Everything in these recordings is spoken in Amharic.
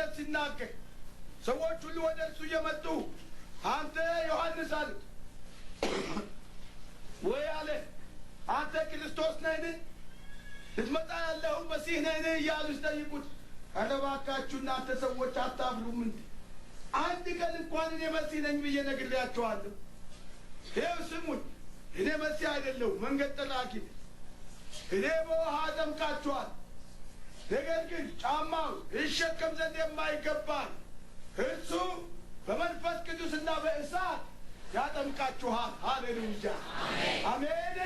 ምስክርነት ሲናገር ሰዎች ሁሉ ወደ እርሱ እየመጡ አንተ ዮሐንስ አሉት። ወይ አለ፣ አንተ ክርስቶስ ነህን? ልትመጣ ያለኸው መሲህ ነህን? እያሉ ሲጠይቁት፣ ኧረ እባካችሁ እናንተ ሰዎች አታፍሩም እንዴ? አንድ ቀን እንኳን እኔ መሲህ ነኝ ብዬ ነግሬያችኋለሁ። ይኸው ስሙኝ፣ እኔ መሲህ አይደለሁም፣ መንገድ ጠራጊ ነኝ። እኔ በውሃ አጠምቃችኋል፣ ነገር ግን ጫማው ይሸከም ዘንድ የማይገባል እርሱ በመንፈስ ቅዱስና በእሳት ያጠምቃችኋል። ሃሌሉያ አሜን።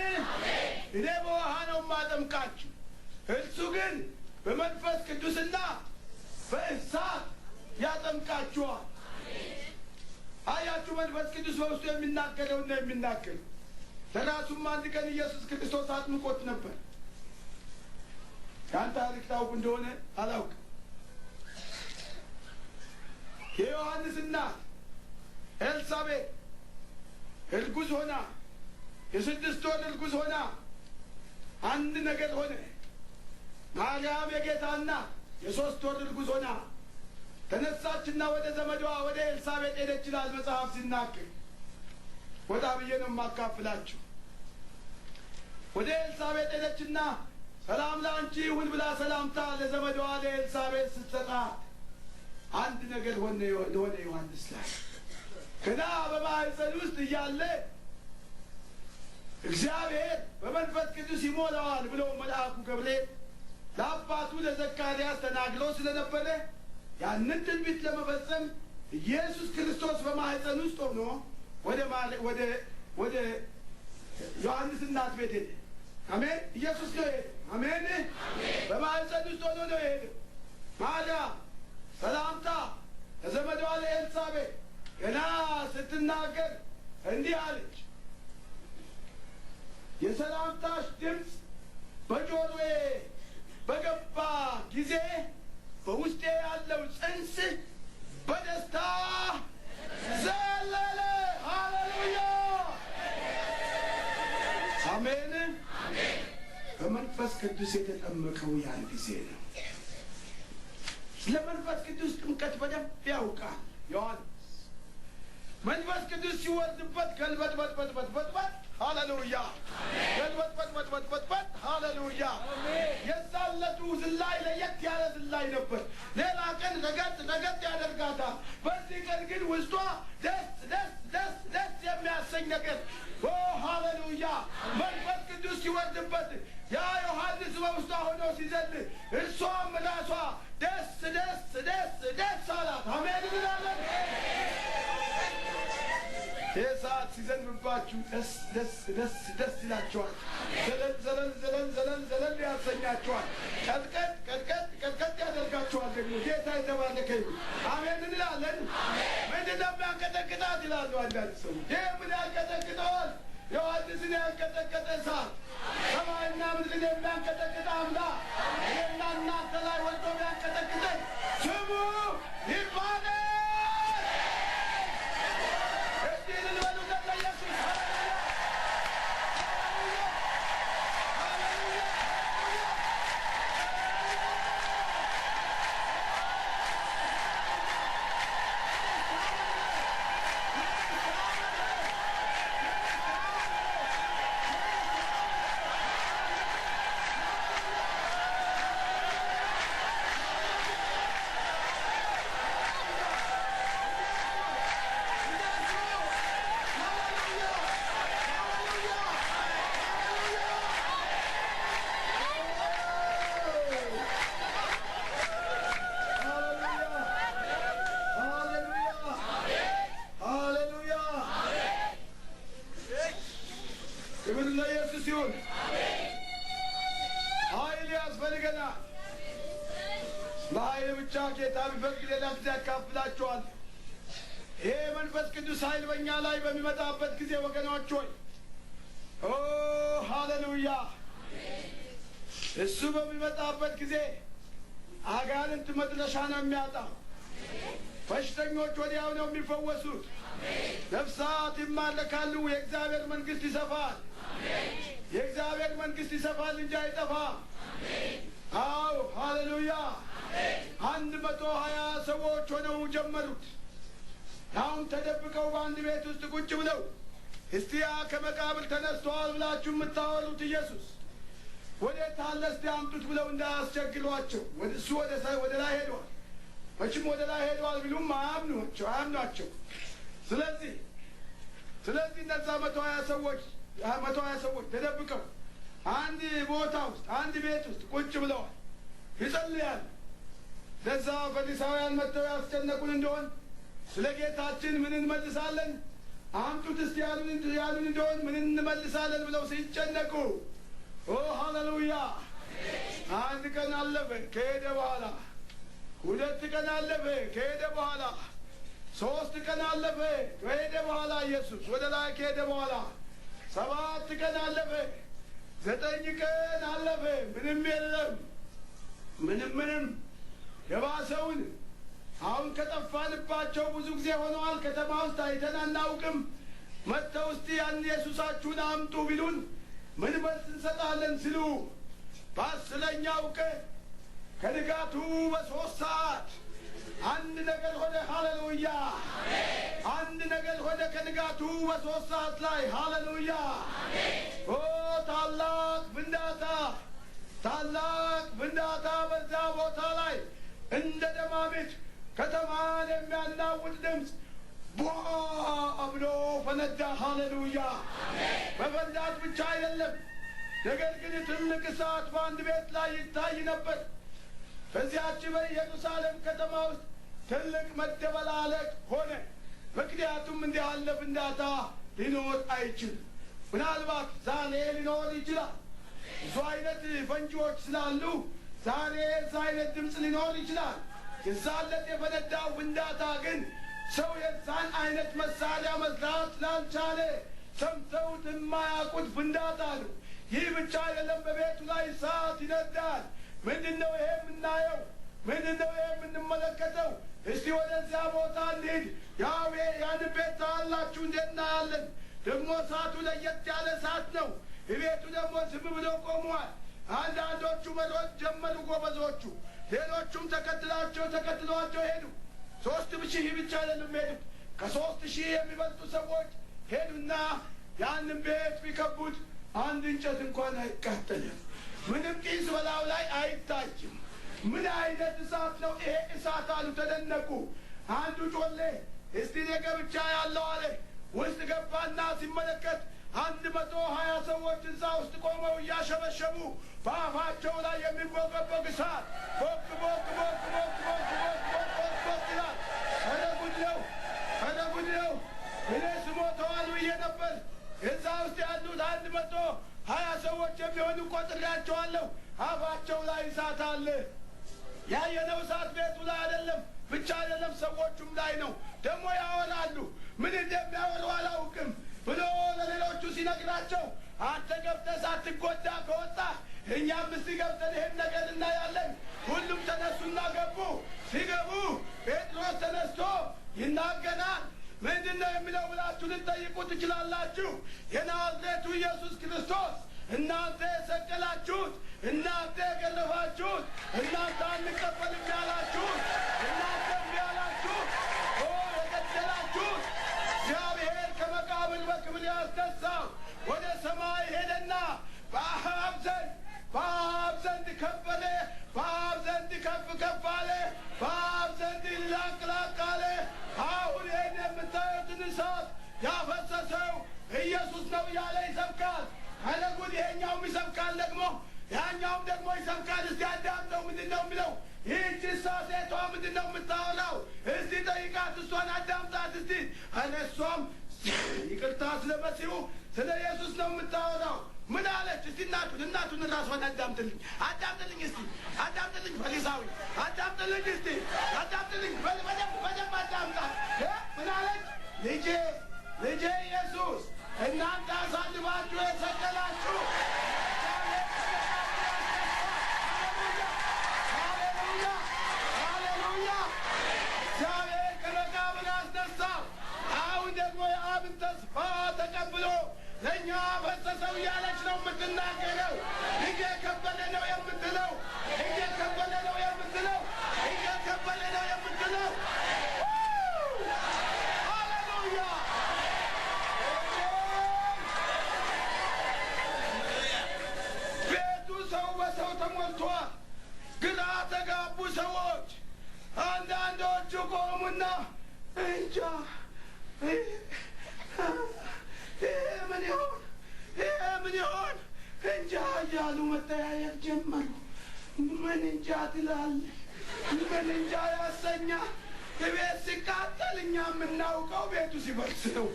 እኔ በውሃ ነው የማጠምቃችሁ፣ እርሱ ግን በመንፈስ ቅዱስና በእሳት ያጠምቃችኋል። አያችሁ፣ መንፈስ ቅዱስ በውስጡ የሚናገረውና የሚናገር ለራሱም አንድ ቀን ኢየሱስ ክርስቶስ አጥምቆት ነበር። ያን ታሪክ ታውቁ እንደሆነ አላውቅም። የዮሐንስ እናት ኤልሳቤጥ እርጉዝ ሆና የ6 ወር እርጉዝ ሆና አንድ ነገር ሆነ። ማርያም የጌታ እናት የ3 ወር እርጉዝ ሆና ተነሳችና ወደ ዘመዷ ወደ ኤልሳቤጥ ሄደች ይላል መጽሐፍ ሲናገር። ወጣ ብዬ ነው የማካፍላችሁ። ወደ ኤልሳቤጥ ሄደችና ሰላም ለአንቺ ይሁን ብላ ሰላምታ ለዘመዷ ለኤልሳቤጥ ስትሰጣት አንድ ነገር ሆነ ዮሐንስ ላይ። ገና በማህፀን ውስጥ እያለ እግዚአብሔር በመንፈስ ቅዱስ ይሞላዋል ብሎ መልአኩ ገብርኤል ለአባቱ ለዘካርያስ ተናግሮ ስለነበረ ያንን ትንቢት ለመፈጸም ኢየሱስ ክርስቶስ በማህፀን ውስጥ ሆኖ ወደ ዮሐንስ እናት ቤት ሄደ። አሜን። ኢየሱስ ነው የሄደው። አሜን። በማህፀን ውስጥ ሆኖ ነው የሄደው። ማርያም ሰላምታ ለዘመዷ ለኤልሳቤጥ ገና ስትናገር እንዲህ አለች፣ የሰላምታሽ ድምፅ በጆሮዬ በገባ ጊዜ በውስጤ ያለው ጽንስ በደስታ ዘለለ። ሃሌሉያ አሜን። በመንፈስ ቅዱስ የተጠመቀው ያን ጊዜ ነው። ስለ መንፈስ ቅዱስ ጥምቀት በደንብ ያውቃል ዮሐንስ። መንፈስ ቅዱስ ሲወርድበት ገልበጥበጥበጥበጥበጥ ሃሌሉያ፣ ገልበጥበጥበጥበጥበጥ ሃሌሉያ። የዛለቱ ዝላይ ለየት ያለ ዝላይ ነበር። ሌላ ቀን ረገጥ ረገጥ ያደርጋታል። በዚህ ቀን ግን ውስጧ ደስ ደስ ደስ ደስ የሚያሰኝ ነገር፣ ኦ ሃሌሉያ። መንፈስ ቅዱስ ሲወርድበት ያ ዮሐንስ በውስጧ ሆኖ ሲዘል እርሷም ራሷ ደስ ደስ ደስ ደስ አላት። አሜን እንላለን። ይህ ሰዓት ሲዘንብባችሁ ደስ ደስ ደስ ደስ ይላችኋል። ዘለል ዘለል ዘለል ዘለል ዘለል ያሰኛችኋል። ቀጥቀጥ ቀጥቀጥ ቀጥቀጥ ያደርጋችኋል። ደግሞ ጌታ የተባረከ ይሁን። አሜን እንላለን። ምንድን ነው የሚያንቀጠቅጣት ይላሉ አንዳንድ ሰዎች። ይህ ምን ያንቀጠቅጠዋል? ዮሐንስን ያንቀጠቀጠ እሳት፣ ሰማይና ምድርን የሚያንቀጠቅጥ አምላክ እኔና እናንተ ላይ ወርዶ ቢያንቀጠቅጠን ስሙ ይባረክ። እንዲህ ልበሉለት ለኢየሱስ። ሃሌሉያ ሃሌሉያ ሃሌሉያ። ሃሌሉያ ክብር ለኢየሱስ ይሁን። ኃይል ያስፈልገናል። ለኃይል ብቻ ጌታ ቢፈቅድ ሌላ ጊዜ ያካፍላችኋል። ይሄ መንፈስ ቅዱስ ኃይል በእኛ ላይ በሚመጣበት ጊዜ ወገኖች ሆይ፣ ኦ ሃሌሉያ፣ እሱ በሚመጣበት ጊዜ አጋንንት መድረሻ ነው የሚያጣው። በሽተኞች ወዲያው ነው የሚፈወሱት። ነፍሳት ይማረካሉ። የእግዚአብሔር መንግሥት ይሰፋል። የእግዚአብሔር መንግሥት ይሰፋል እንጂ አይጠፋም። አዎ ሃሌሉያ። 120 ሰዎች ሆነው ጀመሩት። አሁን ተደብቀው በአንድ ቤት ውስጥ ቁጭ ብለው እስቲ ያ ከመቃብር ተነስቷል ብላችሁ የምታወሩት ኢየሱስ ወዴት አለ እስቲ አምጡት ብለው እንዳያስቸግሯቸው። እሱ ወደ ላይ ሄዷል። መቼም ወደ ላይ ሄዷል ቢሉም አያምኗቸው። ስለዚህ እነዛ 120 ሰዎች ተደብቀው አንድ ቦታ ውስጥ አንድ ቤት ውስጥ ቁጭ ብለዋል፣ ይጸልያሉ። ለዛ ፈሪሳውያን መጥተው ያስጨነቁን እንደሆን ስለ ጌታችን ምን እንመልሳለን? አምጡት እስቲ ያሉን እንደሆን ምን እንመልሳለን ብለው ሲጨነቁ፣ ኦ ሃሌሉያ! አንድ ቀን አለፈ ከሄደ በኋላ፣ 2 ቀን አለፈ ከሄደ በኋላ፣ 3 ቀን አለፈ ከሄደ በኋላ፣ ኢየሱስ ወደ ላይ ከሄደ በኋላ 7 ቀን አለፈ፣ 9 ቀን አለፈ። ምንም የለም፣ ምንም የባሰውን አሁን ከጠፋንባቸው ብዙ ጊዜ ሆነዋል። ከተማ ውስጥ አይተን አናውቅም። መጥተው እስቲ ያን ኢየሱሳችሁን አምጡ ቢሉን ምን መልስ እንሰጣለን ሲሉ በ10ኛው ቀን ከንጋቱ በ3 ሰዓት አንድ ነገር ሆነ። ሃሌሉያ! አንድ ነገር ሆነ ከንጋቱ በ3 ሰዓት ላይ። ሃሌሉያ! ኦ ታላቅ ፍንዳታ፣ ታላቅ ፍንዳታ በዛ ቦታ ላይ እንደ ደማሚት ከተማን የሚያናውጥ ድምፅ ቧ ብሎ ፈነዳ። ሃሌሉያ! በፈንዳት ብቻ አይደለም፣ ነገር ግን ትልቅ እሳት በአንድ ቤት ላይ ይታይ ነበር። በዚያች በኢየሩሳሌም ከተማ ውስጥ ትልቅ መደበላለቅ ሆነ። ምክንያቱም እንዲህ ያለ ፍንዳታ ሊኖር አይችልም። ምናልባት ዛሬ ሊኖር ይችላል። ብዙ አይነት ፈንጂዎች ስላሉ ዛሬ እዛ አይነት ድምፅ ሊኖር ይችላል። የዛን ዕለት የፈነዳው ፍንዳታ ግን ሰው የዛን አይነት መሳሪያ መስራት ስላልቻለ ሰምተውት የማያውቁት ፍንዳታ ነው። ይህ ብቻ አይደለም፣ በቤቱ ላይ እሳት ይነዳል። ምንድነው ይሄ የምናየው? ምንድነው ይሄ የምንመለከተው? እስቲ ወደዚያ ቦታ እንሂድ። ያው ያን ቤት ታያላችሁ፣ እንዴት እናያለን። ደግሞ እሳቱ ለየት ያለ እሳት ነው። ቤቱ ደግሞ ዝም ብሎ ቆሟል። አንዳንዶቹ መሮጥ ጀመሩ፣ ጎበዞቹ። ሌሎቹም ተከትሏቸው ሄዱ። 3000 ብቻ አይደሉም ሄዱት፣ ከ3000 የሚበልጡ ሰዎች ሄዱና ያንን ቤት ቢከቡት አንድ እንጨት እንኳን አይቃጠልም። ምንም ጢስ በላዩ ላይ አይታይም። ምን አይነት እሳት ነው ይሄ እሳት አሉ፣ ተደነቁ። አንዱ ጮሌ እስቲ እኔ ገብቻ ያለው አለ። ውስጥ ገባና ሲመለከት 120 ሰዎች እዛ ውስጥ ቆመው እያሸበሸቡ በአፋቸው ላይ የሚንቦገቦግ እሳት ቦክ ቦክ ቦክ ቦክ ቦክ ቦክ ቦክ ቦክ ይላል። ኧረ ጉድ ነው! ኧረ ጉድ ነው! እኔ ስሞተዋል ብዬ ነበር። እዛ ውስጥ ያሉት 120 ሰዎች የሚሆኑ ቆጥሬያቸዋለሁ። አፋቸው ላይ እሳት አለ። ያየነው እሳት ቤቱ ላይ አይደለም ብቻ አይደለም፣ ሰዎቹም ላይ ነው። ደግሞ ያወራሉ። ምን እንደሚያወሩ አላውቅም ብሎ ለሌሎቹ ሲነግራቸው አንተ ገብተህ ሳትጎዳ ከወጣህ እኛም እስቲ ገብተን ይሄን ነገር እናያለን። ሁሉም ተነሱና ገቡ። ሲገቡ ጴጥሮስ ተነስቶ ይናገራል። ምንድነው የሚለው ብላችሁ ልትጠይቁ ትችላላችሁ። የናዝሬቱ ኢየሱስ ክርስቶስ እናንተ የሰቀላችሁት፣ እናንተ የገረፋችሁት፣ እናንተ አንቀበልም ያላችሁት፣ እናንተ እምቢ ያላችሁት፣ የገደላችሁት እግዚአብሔር ከመቃብር በክብር ያስነሳው ወደ ሰማይ ሄደና በአብ ዘንድ ከበረ፣ በአብ ዘንድ ከፍ ከፍ አለ፣ በአብ ዘንድ ላቅ ላቅ አለ። አሁን ይህን የምታዩትን እሳት ያፈሰሰው ኢየሱስ ነው እያለ ይሰብካል። ኧረ ጉድ! ይሄኛውም ይሰብካል፣ ደግሞ ያኛውም ደግሞ ይሰብካል። እስቲ አዳምጠው፣ ምንድን ነው የሚለው? ይህች እሷ ሴቷ ምንድን ነው የምታወራው? እስቲ ጠይቃት፣ እሷን አዳምጣት እስቲ። ኧረ እሷም ይቅርታ ስለ መሲሁ ስለ ኢየሱስ ነው የምታወራው። ምን አለች? እስቲ እናቱን ራሷን አዳምጥልኝ፣ አዳምጥልኝ እስቲ አዳምጥልኝ፣ ፈሪሳዊ አዳምጥልኝ እስቲ አዳምጥልኝ፣ በደንብ አዳምጣት። ምን አለች? ልጄ ልጄ ኢየሱስ እናንተ አሳልፋችሁ የሰቀላችሁ። ሃሌሉያ ሃሌሉያ! እግዚአብሔር ከመቃብር አስነሳው። አሁን ደግሞ የአብን ተስፋ ተቀብሎ ለእኛ ፈሰሰው እያለች ነው የምትናገረው። ልጄ ከበደ ነው የምትለው። ልጄ ከበደ ነው የምትለው። ቆሙና እንጃ ይሄ ምን ይሆን ይሄ ምን ይሆን እንጃ እያሉ መጠያየቅ ጀመሩ። ምን እንጃ ትላለህ? ምን እንጃ ያሰኛል? ቤት ሲቃጠል እኛ የምናውቀው ቤቱ ሲፈርስ ነው።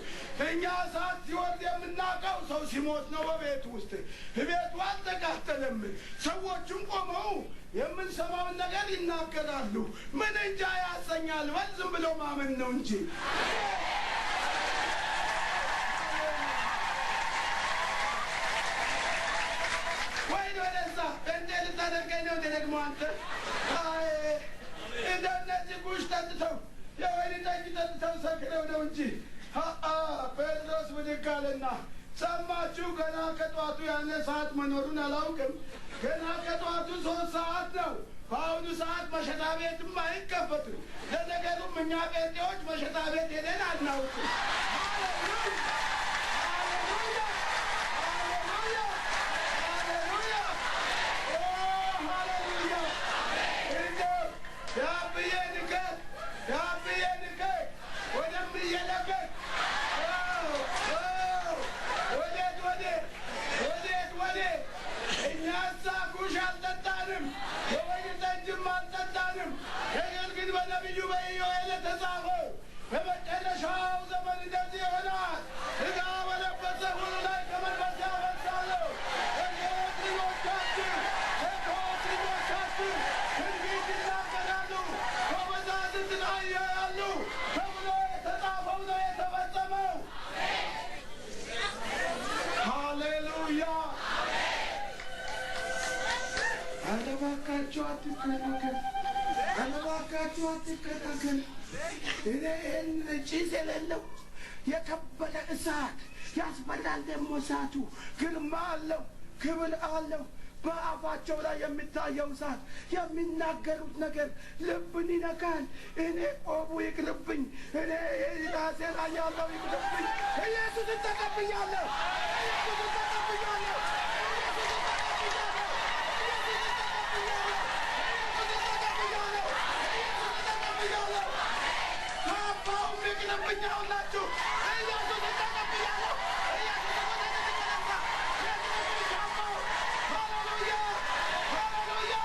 እኛ እሳት ሲወርድ የምናውቀው ሰው ሲሞት ነው። በቤቱ ውስጥ ቤቱ አልተቃጠለም። ሰዎቹም ቆመው የምንሰማውን ነገር ይናገራሉ። ምን እንጃ ያሰኛል? በል ዝም ብሎ ማመን ነው እንጂ። ወይ ወደዛ እንዴ ልታደርገኝ ነው እንዴ ደግሞ አንተ? አይ እንደነዚህ ጉሽ ጠጥተው የወይን ጠጅ ጠጥተው ሰክረው ነው እንጂ። ጴጥሮስ ብድግ አለና ሰማችሁ፣ ገና ከጠዋቱ ያለ ሰዓት መኖሩን አላውቅም። ገና ከጠዋቱ 3 ሰዓት ነው። በአሁኑ ሰዓት መሸታ ቤትም አይከፈትም። ለነገሩም እኛ ጴንጤዎች መሸታ ቤት ሄደን አናውቅም። ሃሌሉያ ሃሌሉያ ሃሌሉያ ሃሌሉያ። እንደው ያብዬ ንቀት ያብዬ ንቀት ወደምዬ ለቀት ወዴት ወዴት ወዴት ወዴት? እኛሳ ጉሽ አልጠጣንም፣ የወይን ጠጅም አልጠጣንም። ነገር ግን በነቢዩ በኢዮኤል የተጻፈው በመጨረሻው ዘመን እንደዚህ ይሆናል፣ ሥጋ በለበሰ ሁሉ ላይ ከመንፈሴ አፈሳለሁ። ሴቶች ልጆቻችሁ ሴቶች ልጆቻችሁ ትንቢት ይናገራሉ፣ ጎበዛዝት ራእይ ያያሉ ተብሎ የተጻፈው ነው የተፈጸመው። ሃሌሉያ። ኧረ እባካችሁ አትከራከር፣ ኧረ እባካችሁ አትከራከር። እኔ ይህን ጭስ የሌለው የከበረ እሳት ያስበላል። ደግሞ እሳቱ ግርማ አለው፣ ክብር አለው። በአፋቸው ላይ የሚታየው እሳት፣ የሚናገሩት ነገር ልብን ይነካል። እኔ ቆቡ ይቅርብኝ፣ እኔ ራሴ ላይ ያለው ይቅርብኝ። ኢየሱስን ተቀብያለሁ፣ ኢየሱስን ተቀብያለሁ፣ ኢየሱስን ተቀብያለሁ፣ ኢየሱስን ተቀብያለሁ፣ ኢየሱስን ተቀብያለሁ፣ ኢየሱስን ተቀብያለሁ። ካባውም ይቅርብኝ አሁላችሁ ኢየሱስን ተቀብያለሁ። ኢየሱስን ተቀብያለሁ። ይቅርብኝ ካባው። ሃሌሉያ ሃሌሉያ።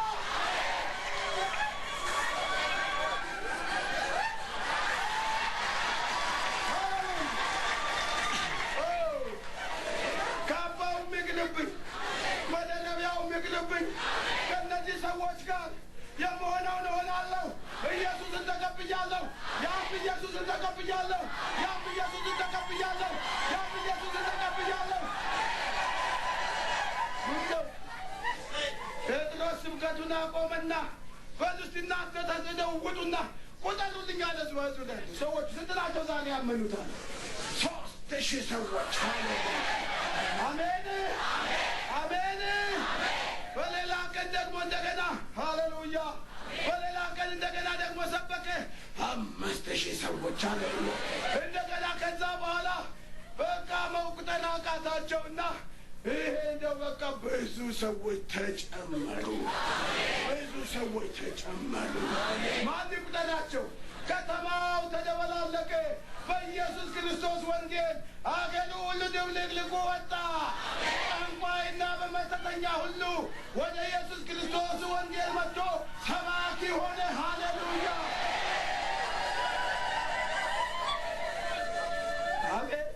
ካባውም ይቅርብኝ፣ መደረቢያውም ይቅርብኝ። ከእነዚህ ሰዎች ጋር የምሆነውን እሆናለሁ። ኢየሱስን ተቀብያለሁ። ያም ኢየሱስን ተቀብያለሁ። ያም ኢየሱስን ተቀብያለሁ። ያም ኢየሱስን ተቀብያለሁ። ምነው ጴጥሮስ ስብከቱን አቆመና በሉ እስቲ እናንተ ተጽደው ውጡና ቁጠሩልኝ አለ። ህዝቡ ላይ ሰዎቹ ስንት ናቸው ዛሬ ያመኑታል? 3000 ሰዎች። አሜን አሜን። በሌላ ቀን ደግሞ እንደገና ሃሌሉያ። በሌላ ቀን እንደገና ደግሞ ሰበከ። 5000 ሰዎች። ሃሌሉያ። እንደገና ከዛ በኋላ በቃ መቁጠር አቃታቸውና ይሄ እንደው በቃ ብዙ ሰዎች ተጨመሩ። ብዙ ሰዎች ተጨመሩ። ማን ይቁጠራቸው? ከተማው ተደበላለቀ። በኢየሱስ ክርስቶስ ወንጌል አገሩ ሁሉ ድብልቅልቁ ወጣ። ጠንቋይና በመተተኛ ሁሉ ወደ ኢየሱስ ክርስቶስ ወንጌል መጥቶ ሰባኪ ሆነ። ሃሌሉያ አሜን።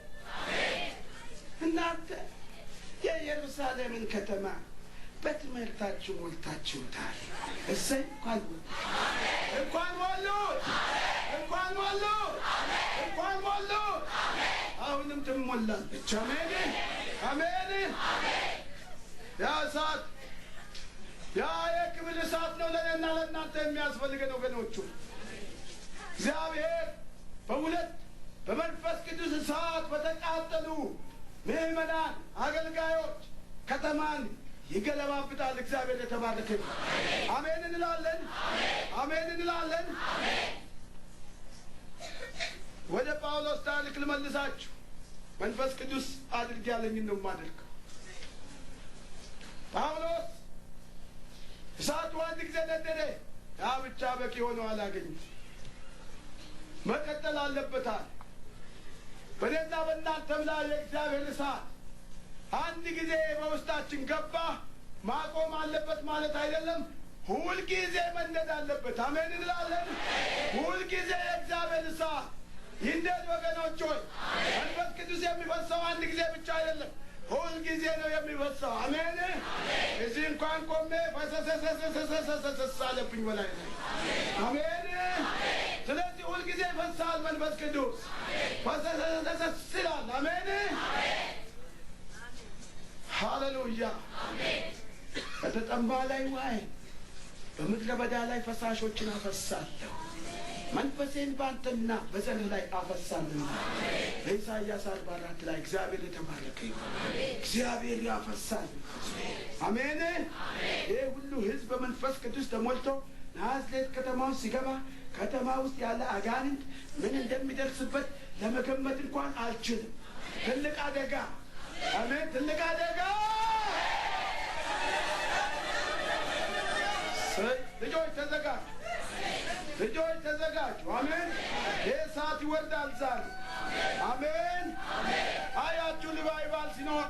እናንተ የኢየሩሳሌምን ከተማ በትምህርታችሁ ሞልታችሁታል። እሰይ እንኳን እንኳን ሞሉት፣ እንኳን ሞሉት፣ እንኳን ሞሉት። አሁንም ትሞላለች። አሜን አሜን። ያ እሳት ያ የክብር እሳት ነው ለእኔና ለእናንተ የሚያስፈልገን ወገኖቹ። እግዚአብሔር በሁለት በመንፈስ ቅዱስ እሳት በተቃጠሉ ምዕመናን አገልጋዮች ከተማን ይገለባብጣል። እግዚአብሔር የተባረከ ይሁን። አሜን እንላለን። አሜን እንላለን። ወደ ጳውሎስ ታሪክ ልመልሳችሁ። መንፈስ ቅዱስ አድርግ ያለኝን ነው የማደርገው። ጳውሎስ እሳቱ አንድ ጊዜ ነደደ። ያ ብቻ በቂ ሆኖ አላገኙት። መቀጠል አለበታል። በእኔና በእናንተም ላይ የእግዚአብሔር እሳት አንድ ጊዜ በውስጣችን ገባ ማቆም አለበት ማለት አይደለም። ሁልጊዜ መንደድ አለበት። አሜን እንላለን። ሁልጊዜ የእግዚአብሔር እሳት ይንደድ ወገኖች ሆይ። መንፈስ ቅዱስ የሚፈሰው አንድ ጊዜ ብቻ አይደለም፣ ሁልጊዜ ነው የሚፈሰው። አሜን። እዚህ እንኳን ቆሜ ፈሰሰሰሰሰሰሰሰ አለብኝ በላይ ላይ። አሜን። ስለዚህ ሁልጊዜ ይፈሳል መንፈስ ቅዱስ፣ ፈሰሰሰሰስ ይላል። አሜን። ሃሌሉያ። በተጠማ ላይ ውኃዬን፣ በምድረ በዳ ላይ ፈሳሾችን አፈሳለሁ፣ መንፈሴን በአንተና በዘርህ ላይ አፈሳለሁ። በኢሳይያስ 44 ላይ እግዚአብሔር የተባረከ ይሁን። እግዚአብሔር ያፈሳል። አሜን። ይህ ሁሉ ሕዝብ በመንፈስ ቅዱስ ተሞልቶ ናዝሬት ከተማ ውስጥ ሲገባ ከተማ ውስጥ ያለ አጋንንት ምን እንደሚደርስበት ለመገመት እንኳን አልችልም። ትልቅ አደጋ። አሜን። ትልቅ አደጋ። ልጆች ተዘጋጁ፣ ልጆች ተዘጋጁ። አሜን። ይህ ሰዓት ይወርዳል ዛሬ። አሜን። አያችሁ፣ revival ሲኖር፣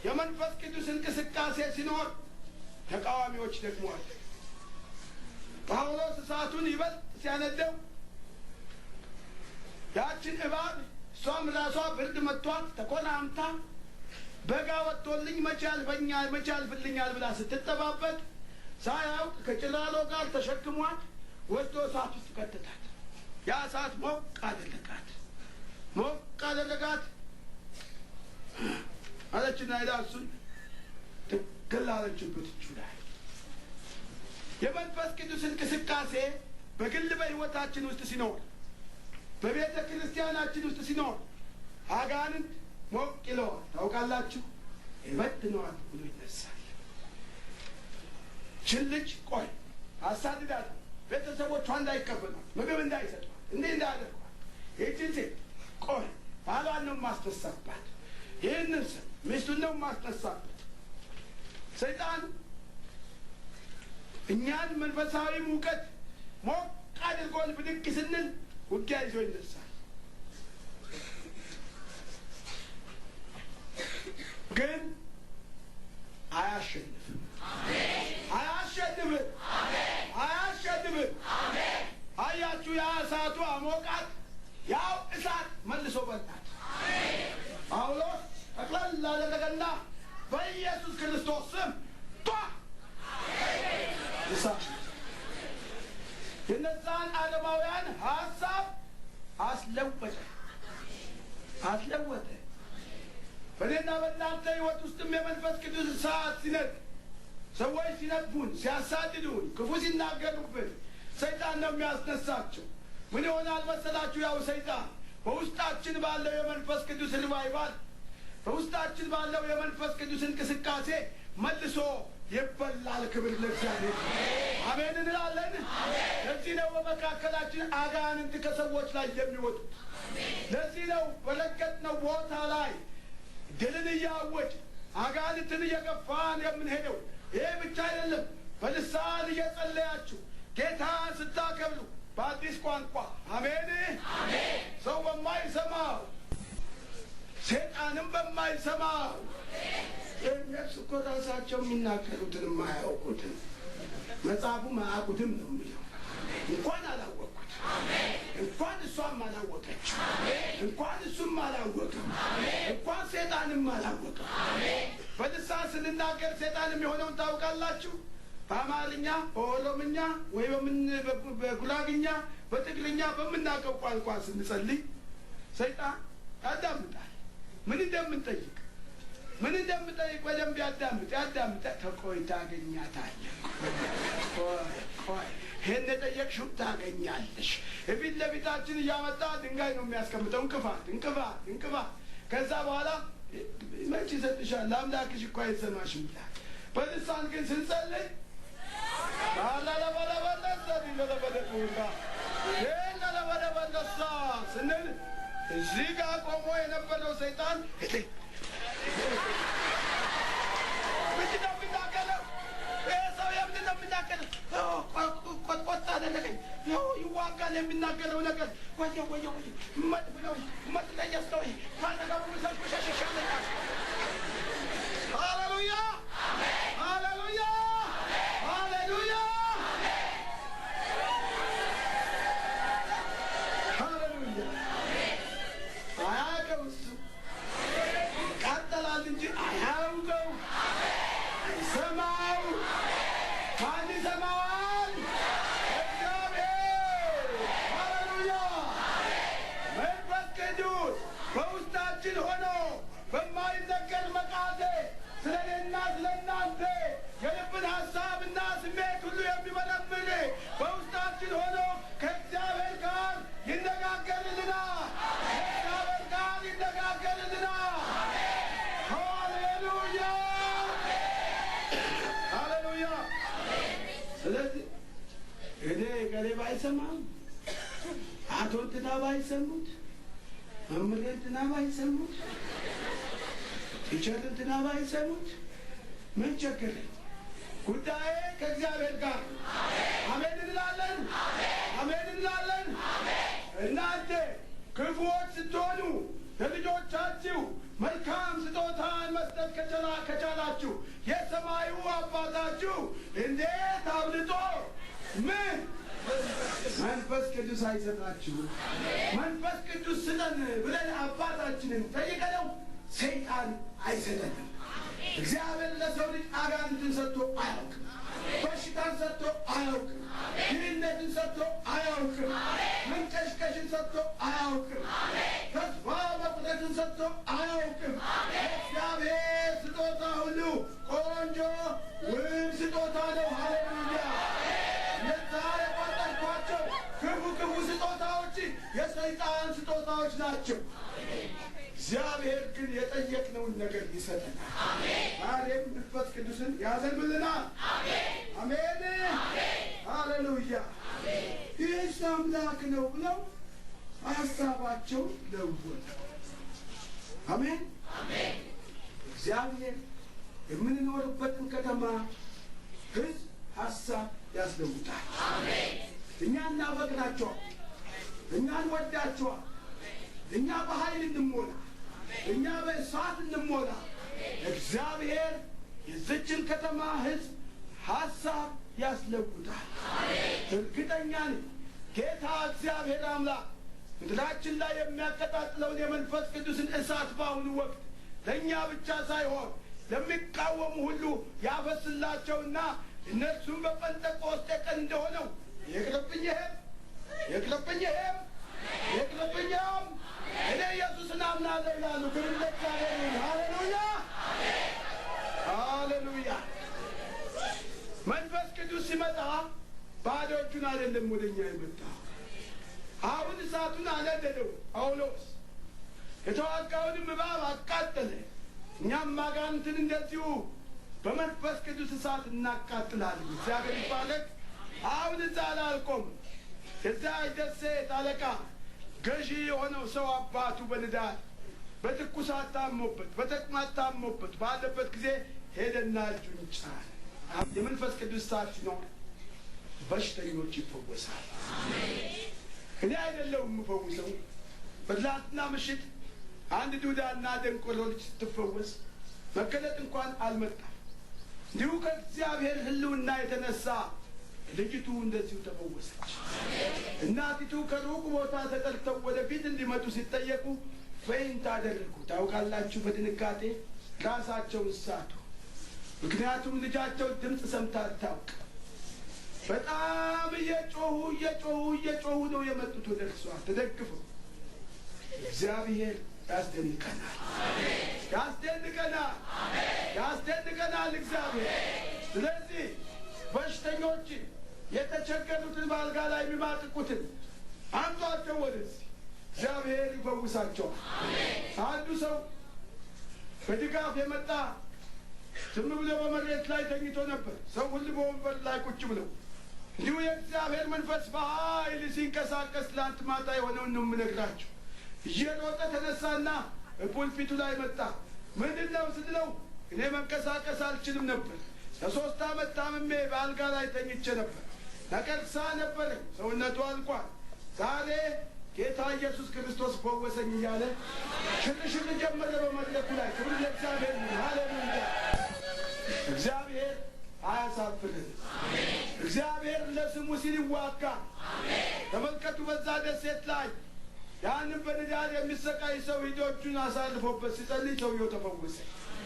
የመንፈስ ቅዱስ እንቅስቃሴ ሲኖር ተቃዋሚዎች ደግሞ አሉ። ጳውሎስ እሳቱን ይበልጥ ሲያነደው ያችን እባብ እሷም ራሷ ብርድ መጥቷት ተኮናምታ በጋ ወጥቶልኝ መቼ ያልፈኛል መቼ ያልፍልኛል ብላ ስትጠባበቅ ሳያውቅ ከጭላሎ ጋር ተሸክሟት ወስዶ እሳት ውስጥ ከተታት። ያ እሳት ሞቅ አደረጋት፣ ሞቅ አደረጋት አለችና ሄዳ እሱን ትክል አለችበት እጁ ላይ። የመንፈስ ቅዱስ እንቅስቃሴ በግል በሕይወታችን ውስጥ ሲኖር፣ በቤተ ክርስቲያናችን ውስጥ ሲኖር አጋንንት ሞቅ ይለዋል። ታውቃላችሁ፣ ይበትነዋል ብሎ ይነሳል። ችን ልጅ ቆይ አሳድዳት፣ ቤተሰቦቿ እንዳይቀበሏት፣ ምግብ እንዳይሰጧት፣ እንዲህ እንዳያደርጓት። ይህችን ሴት ቆይ ባሏን ነው የማስነሳባት፣ ይህንን ሰው ሚስቱን ነው የማስነሳበት። ሰይጣን እኛን መንፈሳዊ ሙቀት ሞቅ አድርጎን ብድግ ስንል ውጊያ ይዞ ይነሳል። ግን አያሸንፍም፣ አያሸንፍም፣ አያሸንፍም። አያችሁ፣ ያ እሳቱ አሞቃት፣ ያው እሳት መልሶ በላት። ጳውሎስ ጠቅለል አደረገና በኢየሱስ ክርስቶስ ስም ጧ እሳት የነዛን ዓለማውያን ሀሳብ አስለወጠ፣ አስለወጠ። በእኔና በእናንተ ሕይወት ውስጥም የመንፈስ ቅዱስ እሳት ሲነድ፣ ሰዎች ሲነቅፉን፣ ሲያሳድዱን፣ ክፉ ሲናገሩብን ሰይጣን ነው የሚያስነሳቸው። ምን ይሆናል መሰላችሁ? ያው ሰይጣን በውስጣችን ባለው የመንፈስ ቅዱስ revival፣ በውስጣችን ባለው የመንፈስ ቅዱስ እንቅስቃሴ መልሶ ይበላል። ክብር ለእግዚአብሔር። አሜን እንላለን። ለዚህ ነው በመካከላችን አጋንንት ከሰዎች ላይ የሚወጡት። ለዚህ ነው በረገጥነው ቦታ ላይ ድልን እያወጅ አጋንንትን እየገፋን የምንሄደው። ይህ ብቻ አይደለም። በልሳን እየጸለያችሁ ጌታን ስታከብሩ በአዲስ ቋንቋ፣ አሜን፣ ሰው በማይሰማው ሰይጣንም በማይሰማው፣ እነሱ እኮ ራሳቸው የሚናገሩትን የማያውቁትን መጽሐፉም አያውቁትም ነው የሚለው። እንኳን አላወቅኩት፣ እንኳን እሷም አላወቀች፣ እንኳን እሱም አላወቅም፣ እንኳን ሴጣንም አላወቅም። በልሳን ስንናገር ሴጣንም የሆነውን ታውቃላችሁ። በአማርኛ፣ በኦሮምኛ ወይ በጉራግኛ፣ በትግርኛ በምናውቀው ቋንቋ ስንጸልይ ሰይጣን ያዳምጣል። ምን እንደምንጠይቅ ምን እንደምጠይቅ በደንብ ያዳምጥ ያዳምጥ። ተቆይ ታገኛታለህ። ቆይ ቆይ ይሄን የጠየቅሽው ታገኛለሽ። የፊት ለፊታችን እያመጣ ድንጋይ ነው የሚያስቀምጠው። እንቅፋት እንቅፋት እንቅፋት። ከዛ በኋላ መች ይሰጥሻል፣ አምላክሽ እኮ አይሰማሽም ይላል። በልሳን ግን ስንጸልይ ባላለባለባለሳ ስንል እዚህ ጋር ቆሞ የነበረው ሰይጣን ምንድን ነው የሚናገረው? ይህ ሰው ምንድን ነው የሚናገረው? ቆጥቆጥ አደረገኝ። ያው ይዋጋል የሚናገረው ነገር ወየ ወየ ወየ መጥ ብለው መጥለየስ ነው ካጠገቡ ብሰሽ ብሸሽ ይሻለኛል። ሃሌሉያ ሃሌሉያ ሃሌሉያ ሃሌሉያ። አያውቀው እሱ ይቃጠላል እንጂ አያውቀው፣ አይሰማው። ማን ይሰማዋል? እግዚአብሔር። ሃሌሉያ። መንፈስ ቅዱስ በውስጣችን ሆኖ በማይነገር መቃቴ ስለ እኔና ስለ እናንተ የልብን ሀሳብና ስሜት ሁሉ የሚመረምር በውስጣችን ሆኖ ከእግዚአብሔር ጋር ይነጋገርልናል። ከእግዚአብሔር ጋር ይነጋገርልናል። ሃሌሉያ ሃሌሉያ። ስለዚህ እኔ ገሌ ባይሰማም፣ አቶ እንትና ባይሰሙት፣ መምህር እንትና ባይሰሙት፣ teacher እንትና ባይሰሙት ምን ቸገረኝ? ጉዳዬ ከእግዚአብሔር ጋር። አሜን እንላለን፣ አሜን እንላለን። እናንተ ክፉዎች ስትሆኑ ለልጆቻችሁ መልካም ስጦታን መስጠት ከቻላችሁ የሰማዩ አባታችሁ እንዴት አብልጦ ምን መንፈስ ቅዱስ አይሰጣችሁ? መንፈስ ቅዱስ ስጠን ብለን አባታችንን ጠይቀነው ሰይጣን አይሰጠንም። እግዚአብሔር ለሰው ልጅ አጋንንትን ሰጥቶ አያውቅም። በሽታን ሰጥቶ አያውቅም። ድህነትን ሰጥቶ አያውቅም። መንቀሽቀሽን ሰጥቶ አያውቅም። ተስፋ መቁረጥን ሰጥቶ አያውቅም። እግዚአብሔር ስጦታ ሁሉ ቆንጆ ውብ ስጦታ ነው። ሃሌሉያ። እነዛ የቆጠርኳቸው ክፉ ክፉ ስጦታዎች የሰይጣን ስጦታዎች ናቸው። እግዚአብሔር ግን የጠየቅነውን ነገር ይሰጠናል። ዛሬም መንፈስ ቅዱስን ያዘንብልናል። አሜን ሃሌሉያ። ይህስ አምላክ ነው ብለው ሀሳባቸው ለወጡ። አሜን። እግዚአብሔር የምንኖርበትን ከተማ ሕዝብ ሀሳብ ያስለውጣል። እኛ እናፈቅራቸዋል፣ እኛ እንወዳቸዋል። እኛ በኃይል እንሞላ፣ እኛ በእሳት እንሞላ። እግዚአብሔር የዚችን ከተማ ሕዝብ ሀሳብ ያስለውጣል። እርግጠኛ ነኝ ጌታ እግዚአብሔር አምላክ ምድራችን ላይ የሚያቀጣጥለውን የመንፈስ ቅዱስን እሳት በአሁኑ ወቅት ለእኛ ብቻ ሳይሆን ለሚቃወሙ ሁሉ ያፈስላቸውና እነርሱም በጴንጤቆስጤ ቀን እንደሆነው ይቅርብኝ ይሄም፣ ይቅርብኝ ይሄም፣ ይቅርብኝ ይሄም፣ እኔ ኢየሱስን አምናለሁ ይላሉ። ክብር ለእግዚአብሔር ይሁን። ሃሌሉያ ሃሌሉያ። መንፈስ ቅዱስ ሲመጣ ባዶ እጁን አይደለም ወደኛ የመጣው። አሁን እሳቱን አነደደው ጳውሎስ፣ የተዋጋውንም እባብ አቃጠለ። እኛም አጋንንትን እንደዚሁ በመንፈስ ቅዱስ እሳት እናቃጥላለን። እግዚአብሔር ይባረክ። አሁን እዛ አላልቆም። የዛ ደሴት አለቃ ገዢ የሆነው ሰው አባቱ በንዳድ በትኩሳት ታሞበት በተቅማጥ ታሞበት ባለበት ጊዜ ሄደና እጁን ጫነ። የመንፈስ ቅዱስ እሳት ሲኖር በሽተኞች ይፈወሳል። እኔ አይደለሁም የምፈውሰው። በትላንትና ምሽት አንድ ዱዳና ደንቆሮ ልጅ ስትፈወስ መገለጥ እንኳን አልመጣም። እንዲሁ ከእግዚአብሔር ሕልውና የተነሳ ልጅቱ እንደዚሁ ተፈወሰች። እናቲቱ ከሩቅ ቦታ ተጠርተው ወደፊት እንዲመጡ ሲጠየቁ faint አደረጉ። ታውቃላችሁ፣ በድንጋጤ ራሳቸውን ሳቱ። ምክንያቱም ልጃቸው ድምፅ ሰምታ አታውቅ። በጣም እየጮሁ እየጮሁ እየጮሁ ነው የመጡት ወደ እርሷ ተደግፈው። እግዚአብሔር ያስደንቀናል፣ ያስደንቀናል፣ ያስደንቀናል እግዚአብሔር። ስለዚህ በሽተኞችን፣ የተቸገሩትን፣ በአልጋ ላይ የሚማቅቁትን አምጧቸው ወደዚህ፣ እግዚአብሔር ይፈውሳቸዋል። አንዱ ሰው በድጋፍ የመጣ ዝም ብሎ በመሬት ላይ ተኝቶ ነበር። ሰው ሁሉ በወንበር ላይ ቁጭ ብለው እንዲሁ የእግዚአብሔር መንፈስ በኃይል ሲንቀሳቀስ ትላንት ማታ የሆነውን ነው የምነግራቸው። እየሮጠ ተነሳና ፑልፒቱ ላይ መጣ። ምንድን ነው ስንለው እኔ መንቀሳቀስ አልችልም ነበር። ለ3 ዓመት ታምሜ በአልጋ ላይ ተኝቼ ነበር። ነቀርሳ ነበረ፣ ሰውነቱ አልቋል። ዛሬ ጌታ ኢየሱስ ክርስቶስ ፈወሰኝ እያለ ሽርሽር ጀመረ በመድረኩ ላይ። ክብር ለእግዚአብሔር ይሁን። ሃሌሉያ! እግዚአብሔር አያሳፍርም። እግዚአብሔር ለስሙ ሲል ይዋጋል። ተመልከቱ፣ በዛ ደሴት ላይ ያንን በንዳድ የሚሰቃይ ሰው ሂዶ እጁን አሳርፎበት ሲጸልይ ሰውየው ተፈወሰ።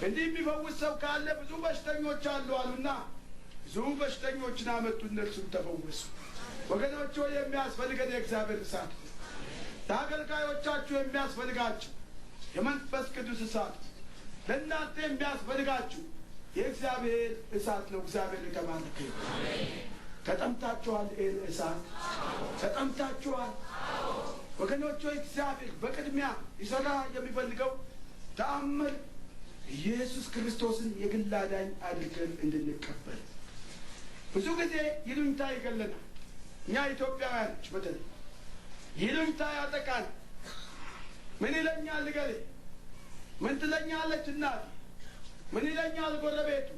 እንዲህ የሚፈውስ ሰው ካለ ብዙ በሽተኞች አሉ አሉና ብዙ በሽተኞችን አመጡ፣ እነርሱም ተፈወሱ። ወገኖች ሆይ የሚያስፈልገን የእግዚአብሔር እሳት ነው። ለአገልጋዮቻችሁ የሚያስፈልጋችሁ የመንፈስ ቅዱስ እሳት ነው። ለእናንተ የሚያስፈልጋችሁ የእግዚአብሔር እሳት ነው። እግዚአብሔር የተባረከ ይሁን። ተጠምታችኋል። ይህን እሳት ተጠምታችኋል። ወገኖች ሆይ እግዚአብሔር በቅድሚያ ሊሰራ የሚፈልገው ተአምር ኢየሱስ ክርስቶስን የግል አዳኝ አድርገን እንድንቀበል። ብዙ ጊዜ ይሉኝታ ይገለናል። እኛ ኢትዮጵያውያኖች በተለይ ይሉኝታ ያጠቃል። ምን ይለኛል እገሌ፣ ምን ትለኛለች እናቴ፣ ምን ይለኛል ጎረቤቱ፣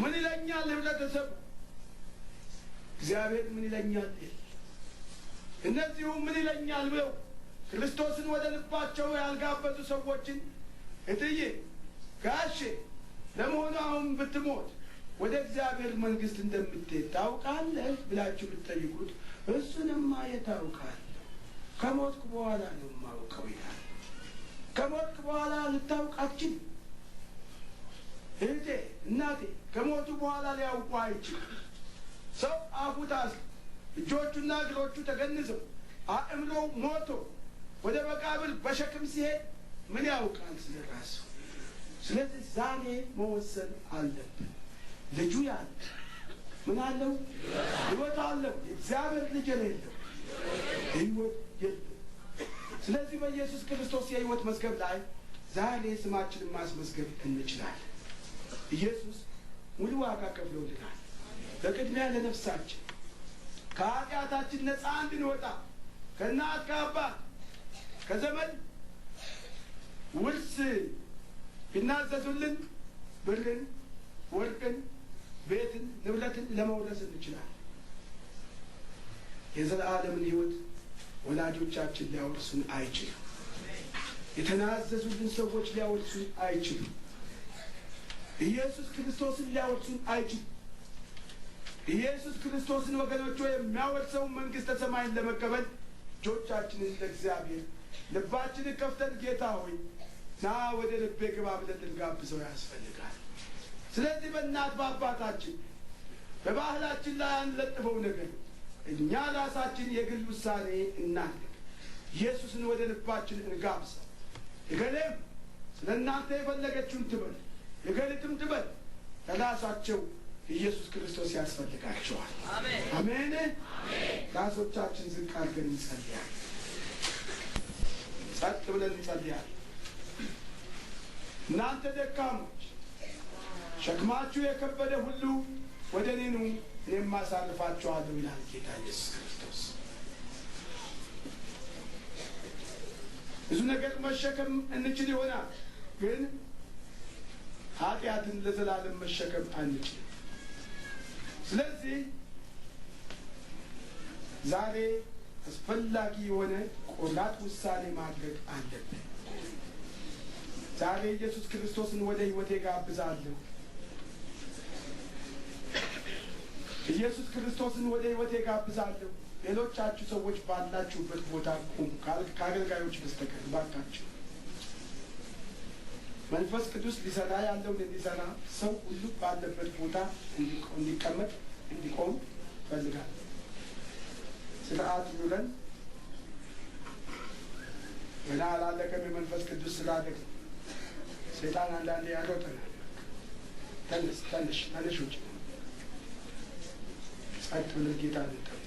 ምን ይለኛል ህብረተሰቡ፣ እግዚአብሔር ምን ይለኛል። እነዚሁ ምን ይለኛል ብለው ክርስቶስን ወደ ልባቸው ያልጋበዙ ሰዎችን እትዬ ጋሼ፣ ለመሆኑ አሁን ብትሞት ወደ እግዚአብሔር መንግሥት እንደምትሄድ ታውቃለህ ብላችሁ ብትጠይቁት እሱንማ የት አውቃለሁ፣ ከሞትኩ በኋላ ነው የማውቀው ይላል። ከሞትክ በኋላ ልታውቅ አትችልም። እህቴ እናቴ ከሞቱ በኋላ ሊያውቁ አይችልም። ሰው አፉ ታስሮ እጆቹና እግሮቹ ተገንዘው አእምሮው ሞቶ ወደ መቃብር በሸክም ሲሄድ ምን ያውቃል ስለ ራሱ? ስለዚህ ዛሬ መወሰን አለብን። ልጁ ያለ ምን አለው? ሕይወት አለው። የእግዚአብሔር ልጅ የሌለው ሕይወት የለም። ስለዚህ በኢየሱስ ክርስቶስ የሕይወት መዝገብ ላይ ዛሬ ስማችንን ማስመዝገብ እንችላለን። ኢየሱስ ሙሉ ዋጋ ከፍሎልናል። በቅድሚያ ለነፍሳችን ከኃጢአታችን ነፃ እንድንወጣ ከእናት ከአባት ከዘመድ ውርስ ቢናዘዙልን ብርን፣ ወርቅን፣ ቤትን፣ ንብረትን ለመውረስ እንችላለን። የዘላለምን ሕይወት ወላጆቻችን ሊያወርሱን አይችሉም። የተናዘዙልን ሰዎች ሊያወርሱን አይችሉም። ኢየሱስ ክርስቶስን ሊያወርሱን አይችሉም። ኢየሱስ ክርስቶስን ወገኖቹ የሚያወርሰውን መንግሥተ ሰማይን ለመቀበል እጆቻችንን ለእግዚአብሔር ልባችንን ከፍተን ጌታ ሆይ ና ወደ ልቤ ግባ ብለን ልንጋብዘው ያስፈልጋል። ስለዚህ በእናት በአባታችን በባህላችን ላይ አንለጥፈው ነገር እኛ ራሳችን የግል ውሳኔ እናድርግ። ኢየሱስን ወደ ልባችን እንጋብዘው። እገሌም ስለ እናንተ የፈለገችውን ትበል፣ እገሊትም ትበል፣ ለራሳቸው ኢየሱስ ክርስቶስ ያስፈልጋቸዋል። አሜን። ራሶቻችን ዝቅ አድርገን እንጸልያለን። ጸጥ ብለን እንጸልያለን። እናንተ ደካሞች ሸክማችሁ የከበደ ሁሉ ወደ እኔ ኑ፣ እኔም አሳርፋችኋለሁ ይላል ጌታ ኢየሱስ ክርስቶስ። ብዙ ነገር መሸከም እንችል ይሆናል፣ ግን ኃጢአትን ለዘላለም መሸከም አንችልም። ስለዚህ ዛሬ አስፈላጊ የሆነ ቆራጥ ውሳኔ ማድረግ አለብን። ዛሬ ኢየሱስ ክርስቶስን ወደ ሕይወቴ ጋብዛለሁ። ኢየሱስ ክርስቶስን ወደ ሕይወቴ ጋብዛለሁ። ሌሎቻችሁ ሰዎች ባላችሁበት ቦታ ቁሙ፣ ከአገልጋዮች በስተቀር ባካችሁ። መንፈስ ቅዱስ ሊሰራ ያለውን እንዲሰራ ሰው ሁሉ ባለበት ቦታ እንዲቀመጥ እንዲቆም እፈልጋለሁ። ስርዓት ይኑረን። ገና አላለቀም። የመንፈስ ቅዱስ ስራ ደግሞ ሰይጣን አንዳንዴ ያሮጠናል። ተነስ፣ ተነሽ፣ ተነሽ፣ ውጭ። ጸጥ ብለን ጌታ እንጠብቅ።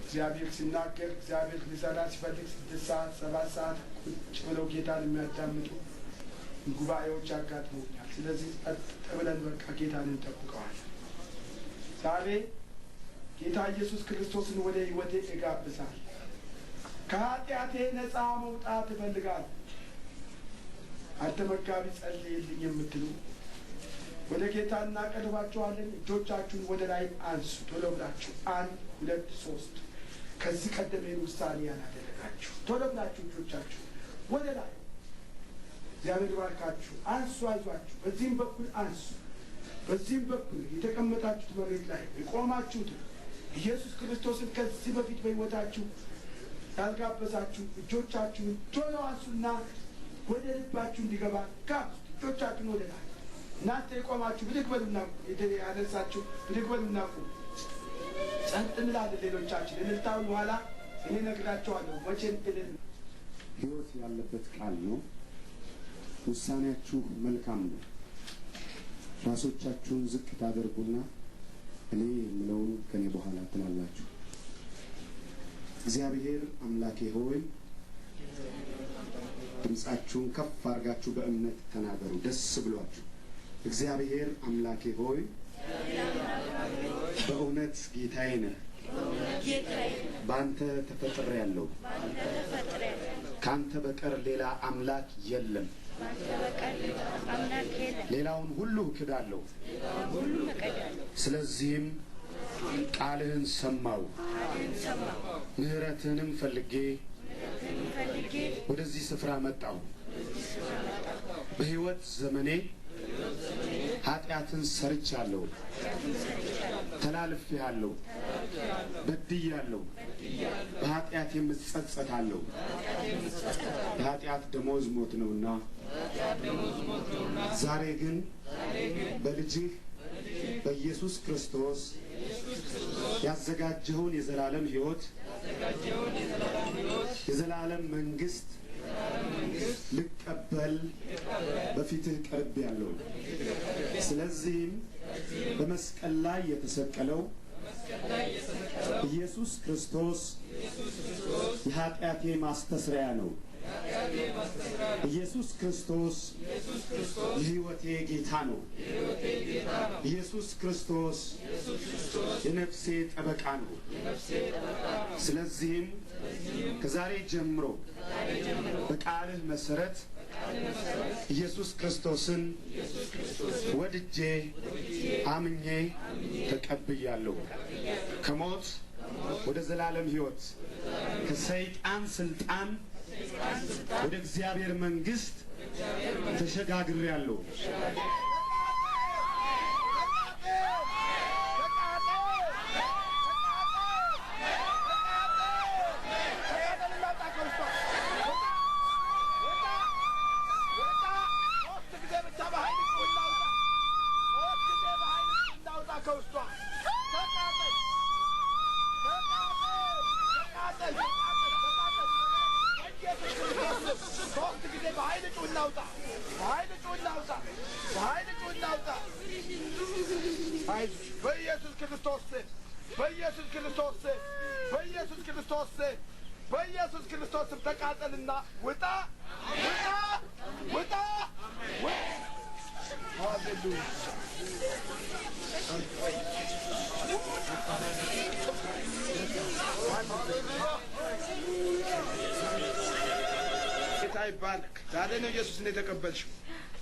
እግዚአብሔር ሲናገር፣ እግዚአብሔር ሊሰራ ሲፈልግ 6 ሰዓት 7 ሰዓት ቁጭ ብለው ጌታን የሚያዳምጡ ጉባኤዎች ያጋጥሙኛል። ስለዚህ ጸጥ ብለን በቃ ጌታን እንጠብቀዋለን። ዛሬ ጌታ ኢየሱስ ክርስቶስን ወደ ሕይወቴ እጋብዛለሁ። ከኃጢአቴ ነፃ መውጣት እፈልጋለሁ። አንተ መጋቢ ጸልይልኝ የምትሉ ወደ ጌታ እናቀርባችኋለን። እጆቻችሁን ወደ ላይ አንሱ ቶሎ ብላችሁ 1 2 3። ከዚህ ቀደም ይህን ውሳኔ ያላደረጋችሁ ቶሎ ብላችሁ እጆቻችሁ ወደ ላይ። እግዚአብሔር ይባርካችሁ። አንሱ፣ አይዟችሁ። በዚህም በኩል አንሱ፣ በዚህም በኩል የተቀመጣችሁት መሬት ላይ የቆማችሁት ኢየሱስ ክርስቶስን ከዚህ በፊት በሕይወታችሁ ያልጋበዛችሁ እጆቻችሁን ቶሎ አንሱና ወደ ልባችሁ እንዲገባ ጋብዙት። እጆቻችሁን ወደ ላይ። እናንተ የቆማችሁ ብድግ በሉና ያነሳችሁ ብድግ በሉና ቁሙ። ጸጥ እንላለን። ሌሎቻችን እልልታውን በኋላ እኔ እነግራቸዋለሁ መቼ እልል። ሕይወት ያለበት ቃል ነው። ውሳኔያችሁ መልካም ነው። ራሶቻችሁን ዝቅ ታደርጉና እኔ የምለውን ከኔ በኋላ ትላላችሁ። እግዚአብሔር አምላኬ ሆይ፣ ድምፃችሁን ከፍ አድርጋችሁ በእምነት ተናገሩ፣ ደስ ብሏችሁ። እግዚአብሔር አምላኬ ሆይ፣ በእውነት ጌታዬ ነህ። በአንተ ተፈጥሬአለሁ። ከአንተ በቀር ሌላ አምላክ የለም። ሌላውን ሁሉ እክዳለሁ። ስለዚህም ቃልህን ሰማሁ፣ ምሕረትህንም ፈልጌ ወደዚህ ስፍራ መጣሁ። በሕይወት ዘመኔ ኃጢአትን ሰርቻለሁ፣ ተላልፌአለሁ፣ በድያለሁ፣ በኃጢአቴም እጸጸታለሁ። የኃጢአት ደመወዝ ሞት ነውና፣ ዛሬ ግን በልጅህ በኢየሱስ ክርስቶስ ያዘጋጀኸውን የዘላለም ሕይወት፣ የዘላለም መንግሥት ልቀበል በፊትህ ቀርቤአለሁ። ስለዚህም በመስቀል ላይ የተሰቀለው ኢየሱስ ክርስቶስ የኃጢአቴ ማስተስሪያ ነው። ኢየሱስ ክርስቶስ የሕይወቴ ጌታ ነው። ኢየሱስ ክርስቶስ የነፍሴ ጠበቃ ነው። ስለዚህም ከዛሬ ጀምሮ በቃልህ መሰረት ኢየሱስ ክርስቶስን ወድጄ አምኜ ተቀብያለሁ። ከሞት ወደ ዘላለም ሕይወት፣ ከሰይጣን ስልጣን ወደ እግዚአብሔር መንግሥት ተሸጋግሬአለሁ። በኢየሱስ ክርስቶስ ስም፣ በኢየሱስ ክርስቶስ ስም፣ በኢየሱስ ክርስቶስ ስም፣ በኢየሱስ ክርስቶስ ስም ተቃጠልና ውጣ፣ ውጣ፣ ውጣ። ሃሌሉያ። ጌታ ይባረክ። ዛሬ ነው ኢየሱስን የተቀበልሽው።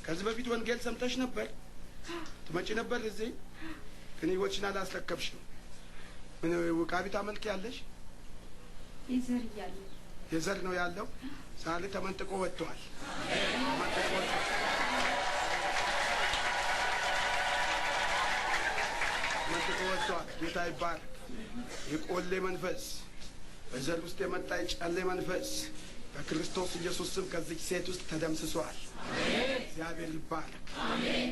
ከዚህ በፊት ወንጌል ሰምተሽ ነበር? ትመጪ ነበር እዚህ፣ ግን ሕይወትሽን አላስረከብሽም። ምን ውቃቢ ታመልኪያለሽ? የዘር እያለ የዘር ነው ያለው። ዛሬ ተመንጥቆ ወጥቷል። ተመንጥቆ ወጥቷል። ተመንጥቆ ወጥቷል። ጌታ ይባረክ። የቆሌ መንፈስ፣ በዘር ውስጥ የመጣ የጨሌ መንፈስ በክርስቶስ ኢየሱስ ስም ከዚች ሴት ውስጥ ተደምስሷል። እግዚአብሔር ይባረክ።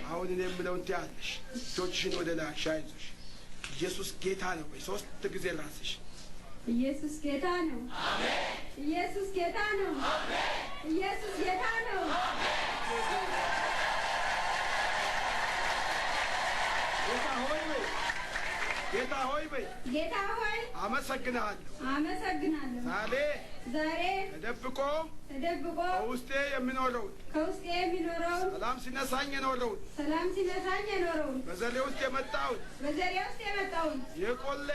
አሁን እኔ የምለውን ትያለሽ። እጆችሽን ወደ ላይ አይዞሽ። ኢየሱስ ጌታ ነው በይ። 3 ጊዜ ራስሽ። ኢየሱስ ጌታ ነው። ኢየሱስ ጌታ ነው። ኢየሱስ ጌታ ነው። ጌታ ሆይ በይ። ጌታ ሆይ በይ። ጌታ ሆይ አመሰግንሃለሁ። አመሰግናለሁ። ዛሬ ዛሬ ተደብቆ ተደብቆ ከውስጤ የሚኖረውን፣ ከውስጤ የሚኖረውን፣ ሰላም ሲነሳኝ የኖረውን፣ ሰላም ሲነሳኝ የኖረውን፣ በዘሬ ውስጥ የመጣውን፣ በዘሬ ውስጥ የመጣውን፣ የቆሌ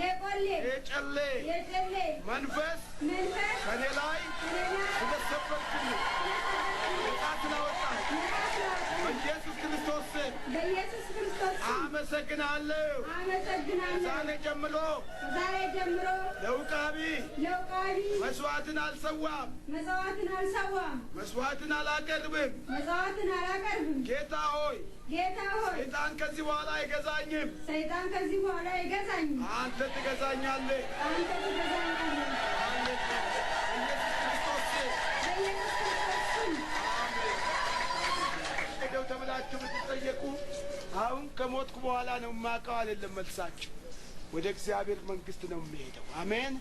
የቆሌ የጨሌ የጨሌ መንፈስ መንፈስ ከኔ ላይ ከኔ ላይ ስለሰበርክልኝ፣ ስለሰበርክልኝ፣ ነጻ ስላወጣህ ነጻ ስላወጣህ በኢየሱስ ክርስቶስ ስም በኢየሱስ አመሰግናለሁ። አመሰግናለሁ። ዛሬ ጀምሮ ዛሬ ጀምሮ ለውቃቢ ለውቃቢ መስዋዕትን አልሰዋም፣ መጽዋዕትን አልሰዋም፣ መስዋዕትን አላቀርብም። መጽዋዕትን አላቀርብም። ጌታ ሆይ ጌታ ሆይ ሰይጣን ከዚህ በኋላ አይገዛኝም፣ ሰይጣን ከዚህ በኋላ አይገዛኝም፣ አንተ ትገዛኛለህ። አንተ ትገዛኛለህ። በኢየሱስ ክርስቶስ ስም በኢየሱስ ክርስቶስ ስም አሜን። ሄደው ተብላችሁ ብትጠየቁ አሁን ከሞትኩ በኋላ ነው የማውቀው አይደለም መልሳችሁ። ወደ እግዚአብሔር መንግስት ነው የሚሄደው። አሜን።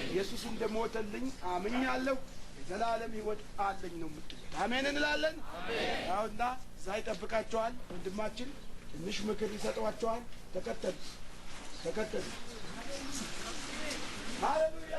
ኢየሱስ እንደሞተልኝ አምኛለሁ፣ የዘላለም ሕይወት አለኝ ነው የምትሉት። አሜን እንላለን። አሁንና እዛ ይጠብቃቸዋል። ወንድማችን ትንሽ ምክር ይሰጧቸዋል። ተከተሉ፣ ተከተሉ። ሃሌሉያ።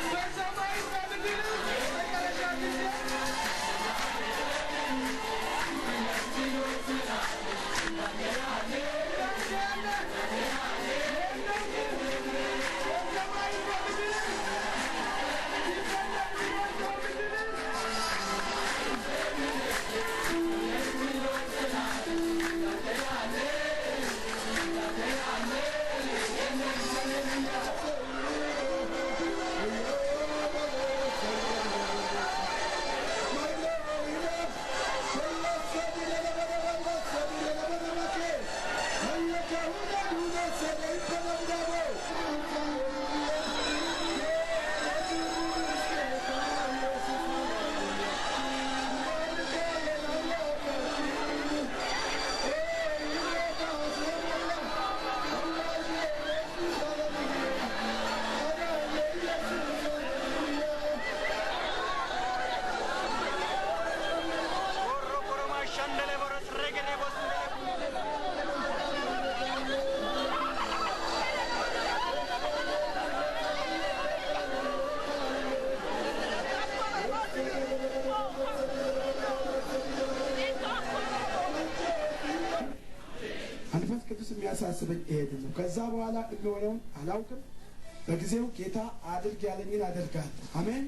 በሰማይ በምድር መጨረሻ ጊዜ ቅዱስ የሚያሳስበኝ ይሄንን ነው። ከዛ በኋላ የሚሆነውን አላውቅም። በጊዜው ጌታ አድርግ ያለኝን አደርጋለሁ። አሜን።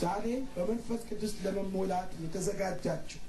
ዛሬ በመንፈስ ቅዱስ ለመሞላት የተዘጋጃችሁ